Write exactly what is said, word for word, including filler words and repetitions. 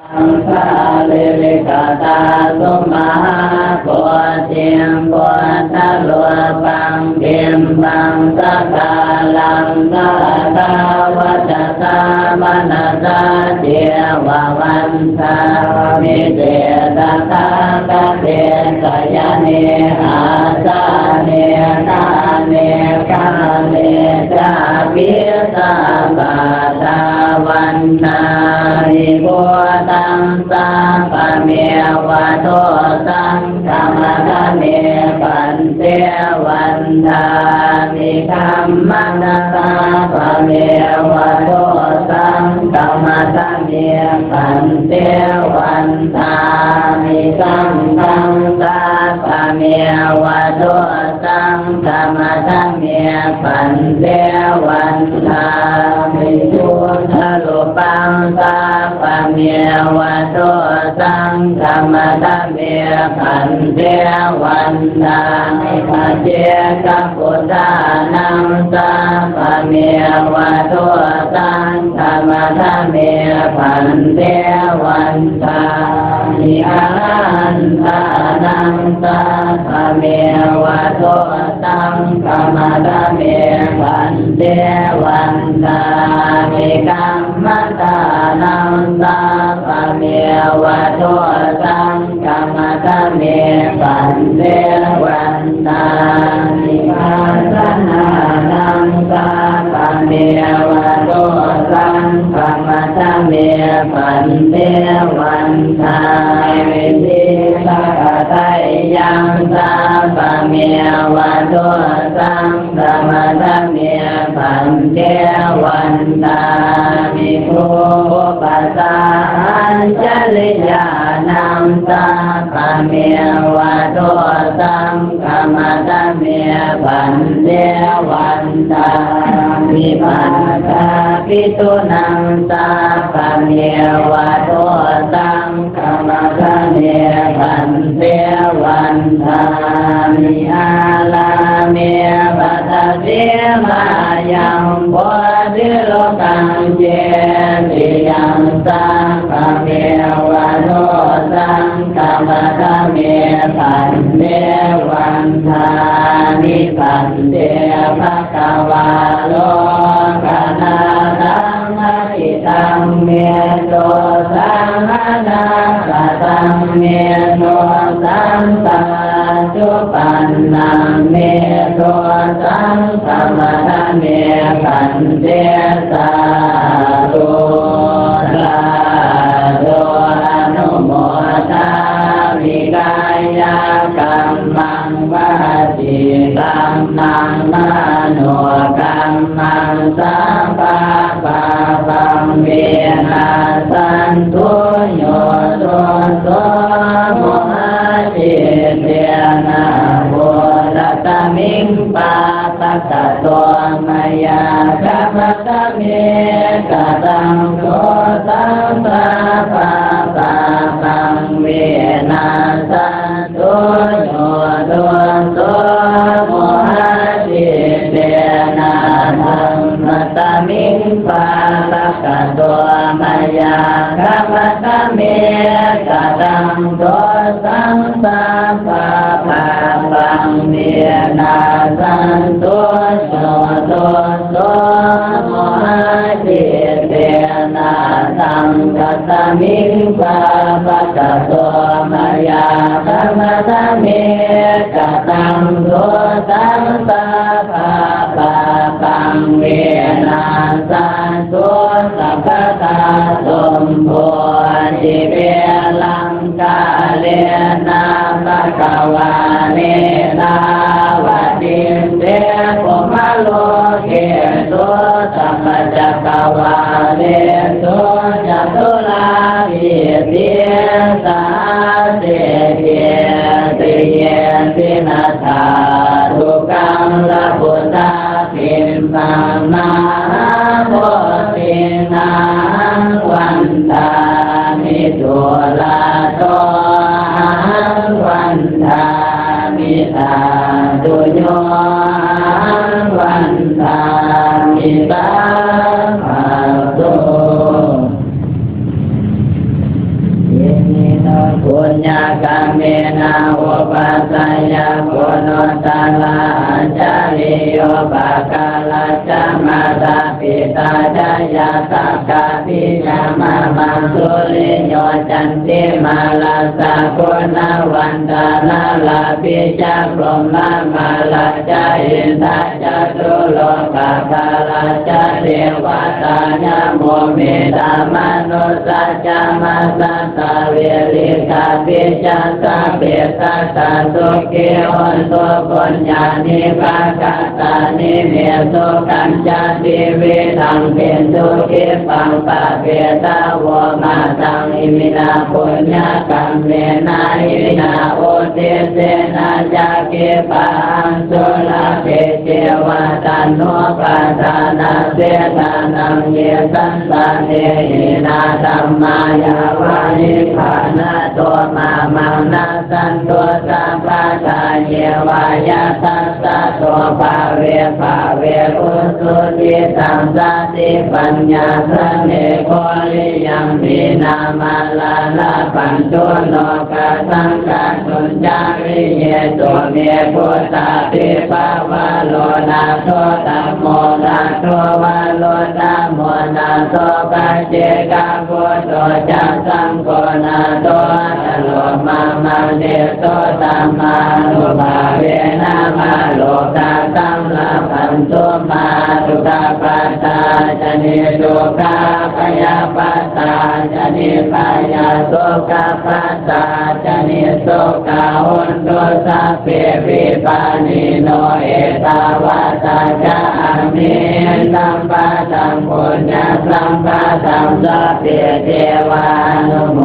Sāriputtā sumahābodhiṃ buddharūpaṃ bimbasakālaṃ kāyā vacasā manasā ceva vandāmi te tathāgate sayane āsane ṭhāne pahāre cāpi sabbadā. Vandāmi buddhaṃ sabbaṃ eva dosaṃ khamatha me bhante. Vandāmi dhammaṃ sabbaṃ eva dosaṃ khamatha me bhante. Vandāmi saṅghaṃ sabbaṃ eva dosaṃ khamatha me bhante. Vandāmi buddharūpaṃ sabbaṃ eva dosaṃ khamatha me bhante. Vandāmi paccekabuddhānaṃ sabbaṃ eva dosaṃ khamatha me bhante. Vandāmi arahantānaṃ sabbaṃ eva dosaṃ khamatha me bhante. Vandāmi kammaṭṭhānaṃ sabbaṃ eva dosaṃ khamatha me bhante. Vandāmi bhāsmanānaṃ sabbaṃ eva dosaṃ khamatha me bhante. Vandāmi sīlabbataññaṃ sabbaṃ eva dosaṃ khamatha me bhante. Vandāmi buddhupappaṃ añjalikaraṇaṃ sabbaṃ eva dosaṃ khamatha me bhante. Vandāmi mātāpitūnaṃ sabbaṃ eva dosaṃ khamatha me bhante. Vandāmi ārāme paṭhaseṭṭhāyaṃ bodhilokaṃ cetiyaṃ sabbaṃ eva dosaṃ khamatha me bhante. Vandāmi bhante bhagavā lokanāthaṃ atītaṃ me dosaṃ anāgataṃ me dosaṃ paccuppannam me dosaṃ khamatha me bhante. Sādhu sādhu anumodāmi kāyakammaṃ vacīkammaṃ manokammaṃ sabbapāpaṃ vinassantu yo doso mohacittena vusasmiṃ pāpakato mayā khamatha me kataṃ dosaṃ sabbapāpaṃ vinassantu yo doso mohacittena dhammasmiṃ pāpakato mayā khamatha me kataṃ dosaṃ sabbapāpaṃ vinassantu yo doso mohacittena saṅghasmiṃ pāpakato mayā khamatha me kataṃ dosaṃ sabbapāpaṃ vinassantu sabbadā. Soṃ bodhipe laṅ kālena bhagavāne dāvaggicakkamaṃ loke sottakacakkavāḷesu caturāsītisahassi girisikharataṭṭhānaṃ dhātukaṃ rabbhuta bimbaṃ mahābodhiṃ ahaṃ vandāmi sūrato ahaṃ vandāmi dhātuyo ahaṃ vandāmi sabbaso. Puññakammena upajjhāyā guṇuttarā, ācariyūpakārā ca mātā pitā ca ñātakā piyā mamaṃ, suriyo candimā rājā guṇavantā narāpi ca, brahmamārā ca indā ca catulokapālā ca devatā, yamo mittā manussā ca majjhattā verikāpi ca, sabbe sattā sukhī hontu puññāni pakatāni me, sukhañca tividhaṃ dentu khippaṃ pāpetha vomataṃ. Iminā puññakammena, iminā uddisena ca khippāhaṃ sulabhe ceva taṇhupādānachedanaṃ, ye santāne hīnā dhammā yāva nibbānato mamaṃ, nassantu sabbadā yeva yattha jāto bhave bhave. Ujucittaṃ satipaññā sallekho viriyaṃ vīdā mārā labhantu nokāsaṃ kātuñca viriyesu me, buddhādhipavaro nātho dhammo nātho varuttamo, nātho paccekabuddho ca saṅgho nāthottaro mamaṃ, tesottamānubhāvena mārokāsaṃ labhantu mā. Dukkhappattā ca niddukkhā, bhayappattā ca nibbhayā, sokappattā ca nissokā, hontu sabbepi pāṇino. Ettāvatā ca amhehi sambhataṃ puññasampadaṃ, sabbe devānumo